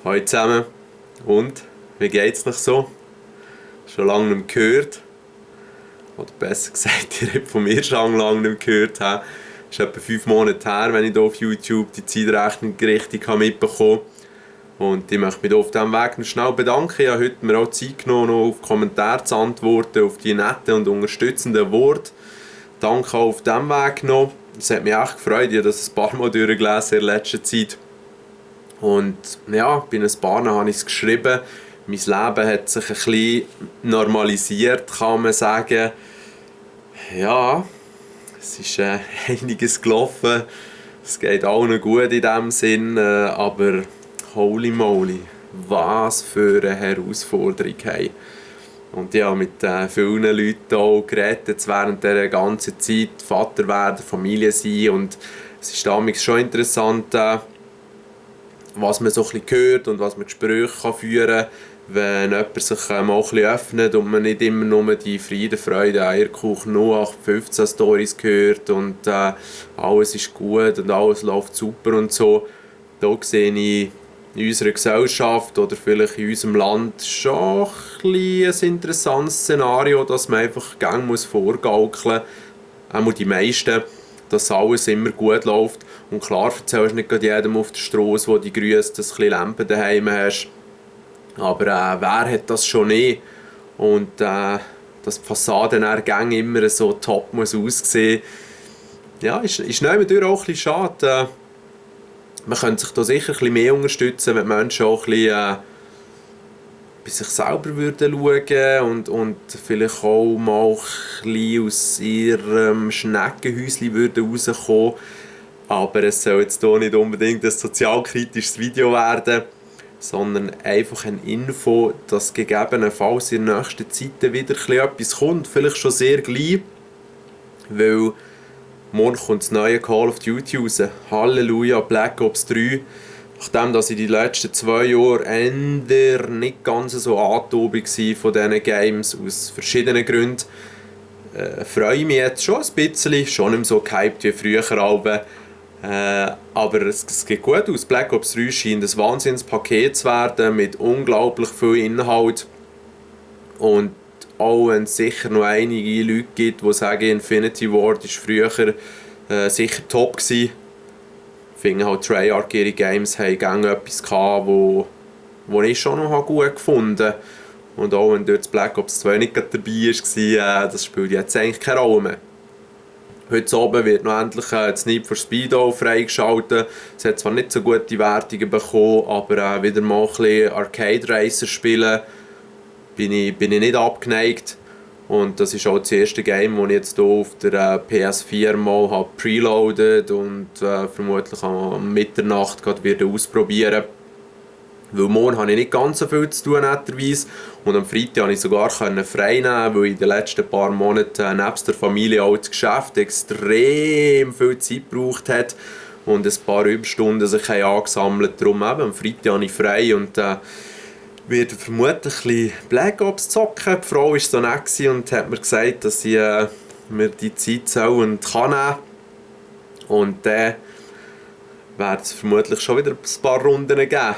Hallo zusammen. Und? Wie geht's noch so? Schon lange nicht mehr gehört. Oder besser gesagt, ihr habt von mir schon lange nicht mehr gehört. Es ist etwa 5 Monate her, wenn ich hier auf YouTube die Zeitrechnung richtig mitbekommen habe. Und ich möchte mich hier auf diesem Weg noch schnell bedanken. Ich habe heute mir auch Zeit genommen, noch auf Kommentare zu antworten, auf die netten und unterstützenden Worte. Danke auch auf diesem Weg noch. Es hat mich echt gefreut, ich habe das ein paar Mal durchgelesen in letzter Zeit. Und ja, bei ein paar habe ich es geschrieben. Mein Leben hat sich ein bisschen normalisiert, kann man sagen. Ja, es ist einiges gelaufen. Es geht allen gut in dem Sinn, aber holy moly, was für eine Herausforderung. Hey. Und ich habe mit vielen Leuten auch geredet während dieser ganzen Zeit, Vater werden, Familie sein, und es ist damals schon interessant, was man so ein bisschen hört und was man Gespräche führen kann, wenn jemand sich mal ein bisschen öffnet und man nicht immer nur die Friede, Freude, Eierkuchen 0815 Stories hört und alles ist gut und alles läuft super und so. Da sehe ich in unserer Gesellschaft oder vielleicht in unserem Land schon ein interessantes Szenario, dass man einfach gerne vorgaukeln muss, auch die meisten, dass alles immer gut läuft. Und klar erzählst du nicht gerade jedem auf der Straße, wo die grüßt, dass du ein bisschen Lampen daheim hast. Aber wer hat das schon nicht? Und dass die Fassade dann immer so top muss aussehen. Ja, ist nicht auch ein bisschen schade. Man könnte sich da sicher ein bisschen mehr unterstützen, wenn die Menschen auch ein bisschen bei sich selber würden schauen und vielleicht auch mal ein bisschen aus ihrem Schneckenhäuschen würden rauskommen. Aber es soll jetzt hier nicht unbedingt ein sozialkritisches Video werden, sondern einfach eine Info, dass gegebenenfalls in der nächsten Zeit wieder etwas kommt, vielleicht schon sehr gleich, weil morgen kommt das neue Call of Duty raus. Halleluja, Black Ops 3. Nachdem dass ich die letzten 2 Jahre eher nicht ganz so angetan war von diesen Games, aus verschiedenen Gründen, freue ich mich jetzt schon ein bisschen, schon nicht mehr so gehypt wie früher. Aber es geht gut aus. Black Ops 3 scheint ein Wahnsinnspaket zu werden mit unglaublich viel Inhalt. Und auch wenn es sicher noch einige Leute gibt, die sagen, Infinity Ward war früher sicher top gewesen. Ich finde halt, Treyarch ihre Games haben gerne etwas gehabt, wo ich schon noch gut gefunden habe. Und auch wenn dort Black Ops 2 nicht dabei war, das spielt jetzt eigentlich keine Rolle mehr. Heute Abend wird noch endlich das Need for Speed freigeschaltet. Es hat zwar nicht so gute Wertungen bekommen, aber wieder mal ein bisschen Arcade Racer spielen bin ich nicht abgeneigt. Und das ist auch das erste Game, das ich jetzt hier auf der PS4 mal preloadet und vermutlich am Mitternacht gerade ausprobieren. Weil morgen habe ich nicht ganz so viel zu tun, netterweise. Und am Freitag konnte ich sogar frei nehmen, weil ich in den letzten paar Monaten nebst der Familie auch das Geschäft extrem viel Zeit gebraucht hat und ein paar Überstunden sich angesammelt. Darum eben, am Freitag habe ich frei und werde vermutlich ein bisschen Black Ops zocken. Die Frau war so nett und hat mir gesagt, dass ich mir die Zeit soll und kann nehmen. Und dann wird es vermutlich schon wieder ein paar Runden geben.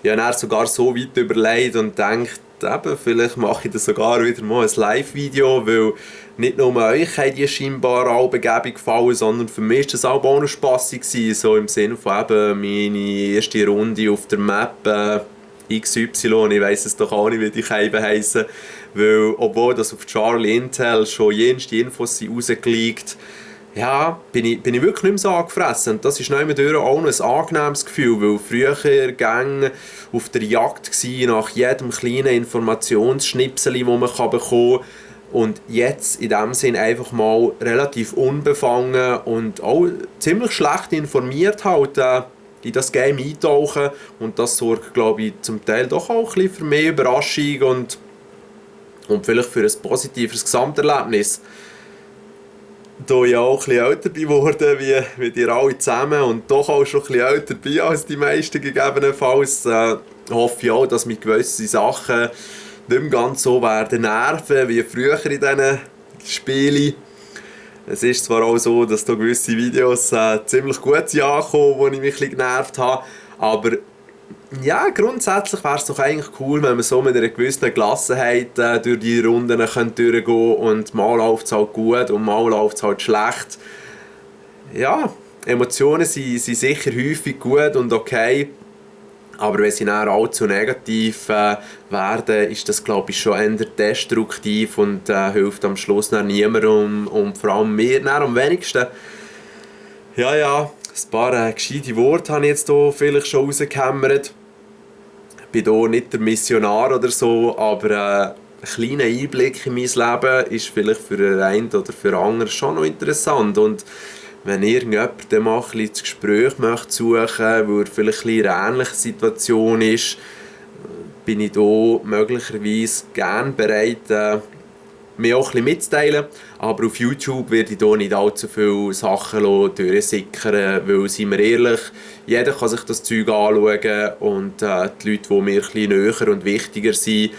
Ich habe dann sogar so weit überlegt und gedacht, eben, vielleicht mache ich das sogar wieder mal ein Live-Video, weil nicht nur euch haben die scheinbar alle Begebung gefallen, sondern für mich war das auch noch spassig gewesen, so im Sinne von eben meine erste Runde auf der Map XY, ich weiss es doch auch nicht, wie die Scheiben heissen, weil obwohl das auf Charlie Intel schon jenste Infos sind rausgelegt, ja, bin ich wirklich nicht mehr so angefressen. Und das ist auch noch ein angenehmes Gefühl, weil früher gang auf der Jagd war nach jedem kleinen Informationsschnipsel, das man bekommen kann. Und jetzt in dem Sinn einfach mal relativ unbefangen und auch ziemlich schlecht informiert halt, in das Game eintauchen. Und das sorgt, glaube ich, zum Teil doch auch ein bisschen für mehr Überraschung und vielleicht für ein positives Gesamterlebnis. Da ich auch ein bisschen älter geworden wie die alle zusammen und doch auch schon ein bisschen älter bin als die meisten gegebenenfalls, hoffe ich auch, dass mich gewisse Sachen nicht mehr ganz so werden nerven wie früher in diesen Spielen. Es ist zwar auch so, dass da gewisse Videos ziemlich gut sind angekommen, wo ich mich ein bisschen genervt habe, aber Ja, grundsätzlich wäre es doch eigentlich cool, wenn man so mit einer gewissen Gelassenheit durch die Runden durchgehen kann und mal läuft es halt gut und mal läuft es halt schlecht. Ja, Emotionen sind sicher häufig gut und okay, aber wenn sie dann allzu negativ werden, ist das, glaube ich, schon eher destruktiv und hilft am Schluss dann niemandem und vor allem mir dann am wenigsten. Ja, ein paar gescheite Worte habe ich jetzt hier vielleicht schon rausgehämmert. Ich bin hier nicht der Missionar oder so, aber ein kleiner Einblick in mein Leben ist vielleicht für den einen oder für den anderen schon noch interessant. Und wenn irgendjemand dann mal ein bisschen das Gespräch möchte suchen, weil er vielleicht in einer ähnlichen Situation ist, bin ich hier möglicherweise gerne bereit, mir auch ein bisschen mitzuteilen. Aber auf YouTube werde ich hier nicht allzu viele Sachen durchsickern, weil, seien wir ehrlich, jeder kann sich das Zeug anschauen und die Leute, die mir ein bisschen näher und wichtiger sind,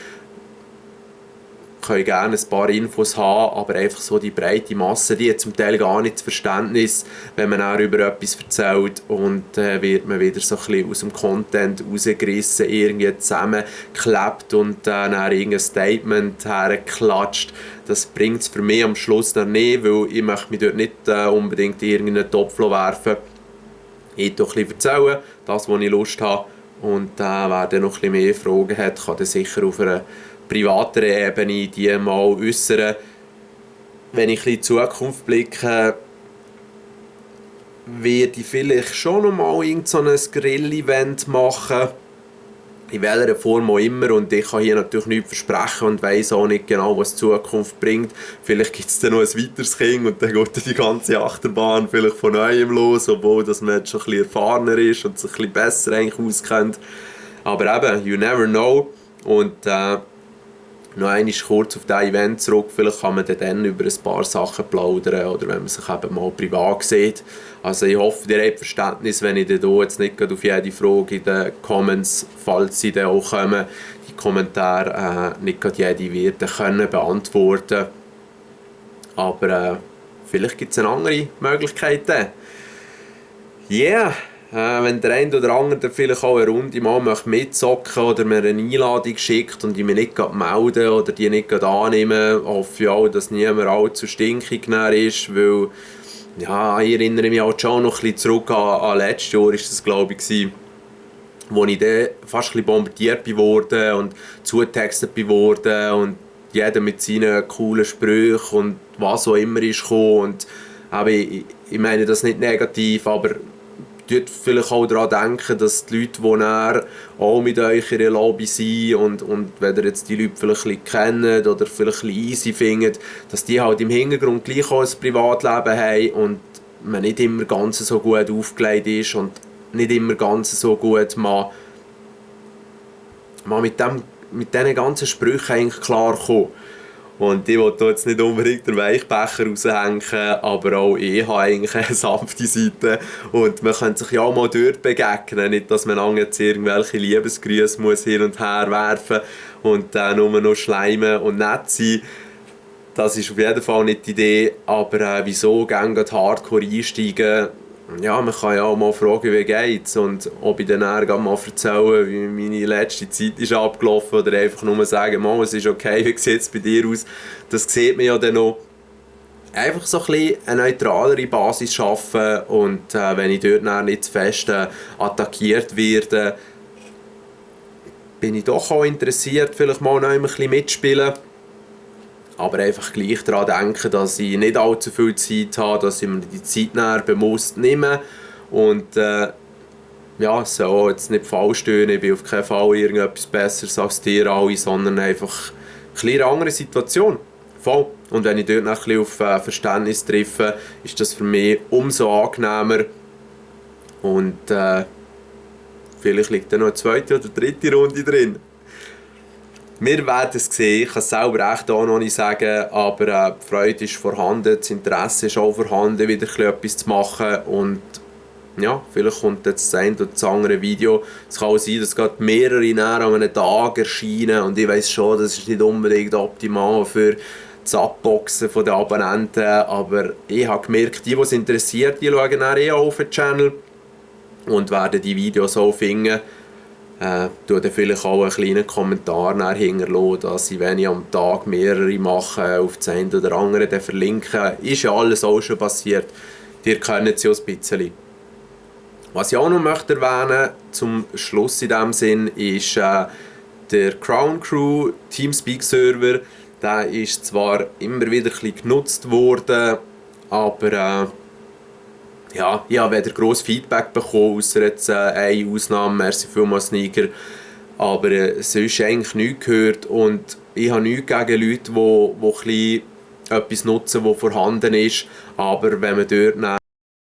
können gerne ein paar Infos haben, aber einfach so die breite Masse, die hat zum Teil gar nicht das Verständnis, wenn man auch über etwas erzählt und wird man wieder so ein bisschen aus dem Content rausgerissen, irgendwie zusammengeklebt und dann irgendein Statement hergeklatscht. Das bringt es für mich am Schluss dann nicht, weil ich möchte mich dort nicht unbedingt in irgendeinen Topf werfen. Ich doch ein bisschen erzählen, das, was ich Lust habe, und wer dann noch ein bisschen mehr Fragen hat, kann dann sicher auf einer privater Ebene die mal äußern. Wenn ich in die Zukunft blicke, werde ich vielleicht schon noch mal so ein Grill-Event machen. In welcher Form auch immer. Und ich kann hier natürlich nichts versprechen und weiss auch nicht genau, was die Zukunft bringt. Vielleicht gibt es dann noch ein weiteres Kind und dann geht die ganze Achterbahn vielleicht von neuem los, obwohl dass man jetzt schon ein bisschen erfahrener ist und sich ein bisschen besser eigentlich auskennt. Aber eben, you never know. Und noch einmal kurz auf dieses Event zurück, vielleicht kann man dann über ein paar Sachen plaudern oder wenn man sich eben mal privat sieht. Also ich hoffe, ihr habt Verständnis, wenn ich hier jetzt nicht auf jede Frage in den Comments, falls sie dann auch kommen, die Kommentare nicht jede werden können beantworten. Aber vielleicht gibt es eine andere Möglichkeit. Yeah! Wenn der eine oder andere vielleicht auch eine Runde mal mitzocken oder mir eine Einladung schickt und ich mich nicht melden oder die nicht annehmen, hoffe ich auch, dass niemand allzu stinkig ist, weil ja, ich erinnere mich auch schon noch ein bisschen zurück an letztes Jahr, ist das glaube ich, wo ich dann fast ein bisschen bombardiert wurde und zugetextet wurde und jeder mit seinen coolen Sprüchen und was auch immer ist gekommen. Und ich meine das nicht negativ, aber tut vielleicht auch daran denken, dass die Leute, die näher auch mit euch in der Lobby sind und wenn ihr jetzt die Leute vielleicht ein bisschen kennt oder vielleicht ein bisschen easy findet, dass die halt im Hintergrund gleich auch ein Privatleben haben und man nicht immer ganz so gut aufgelegt ist und nicht immer ganz so gut man mit diesen ganzen Sprüchen eigentlich klarkommen. Und ich will jetzt nicht unbedingt den Weichbecher raushängen, aber auch ich habe eigentlich eine sanfte Seite. Und man könnte sich ja auch mal dort begegnen, nicht, dass man jetzt irgendwelche Liebesgrüße muss hin und her werfen und nur noch schleimen und nett sein. Das ist auf jeden Fall nicht die Idee, aber wieso gehen Hardcore einsteigen? Ja, man kann ja auch mal fragen, wie geht's und ob ich dann mal erzählen, wie meine letzte Zeit ist abgelaufen oder einfach nur sagen, Mann, es ist okay, wie sieht es bei dir aus? Das sieht man ja dann noch. Einfach so ein bisschen eine neutralere Basis schaffen und wenn ich dort nicht zu fest attackiert werde, bin ich doch auch interessiert, vielleicht mal noch ein bisschen mitspielen. Aber einfach gleich daran denken, dass ich nicht allzu viel Zeit habe, dass ich mir die Zeit näher bewusst nehme. Und ja, es soll auch jetzt nicht falsch stehen, ich bin auf keinen Fall irgendetwas Besseres als dir alle, sondern einfach eine andere Situation. Voll. Und wenn ich dort noch ein bisschen auf Verständnis treffe, ist das für mich umso angenehmer. Und vielleicht liegt da noch eine zweite oder dritte Runde drin. Wir werden es sehen, ich kann es selber echt auch noch nicht sagen, aber die Freude ist vorhanden, das Interesse ist auch vorhanden, wieder etwas zu machen und ja, vielleicht kommt jetzt das eine oder das andere Video. Es kann auch sein, dass gerade mehrere näher an einem Tag erscheinen und ich weiss schon, das ist nicht unbedingt optimal für das Abboxen der Abonnenten, aber ich habe gemerkt, die es interessiert, die schauen dann auch auf den Channel und werden die Videos auch finden. Du dann vielleicht auch einen kleinen Kommentar hinterlassen, dass ich, wenn ich am Tag mehrere mache, auf das eine oder andere dann verlinken. Ist ja alles auch schon passiert. Ihr kennt es ja ein bisschen. Was ich auch noch möchte erwähnen, zum Schluss in diesem Sinn, ist der Crown Crew Teamspeak Server. Der ist zwar immer wieder ein bisschen genutzt worden, aber ja, ich habe weder gross Feedback bekommen, außer jetzt eine Ausnahme, merci vielmals Sneaker. Aber sonst eigentlich nichts gehört und ich habe nichts gegen Leute, die etwas nutzen, das vorhanden ist. Aber wenn man dort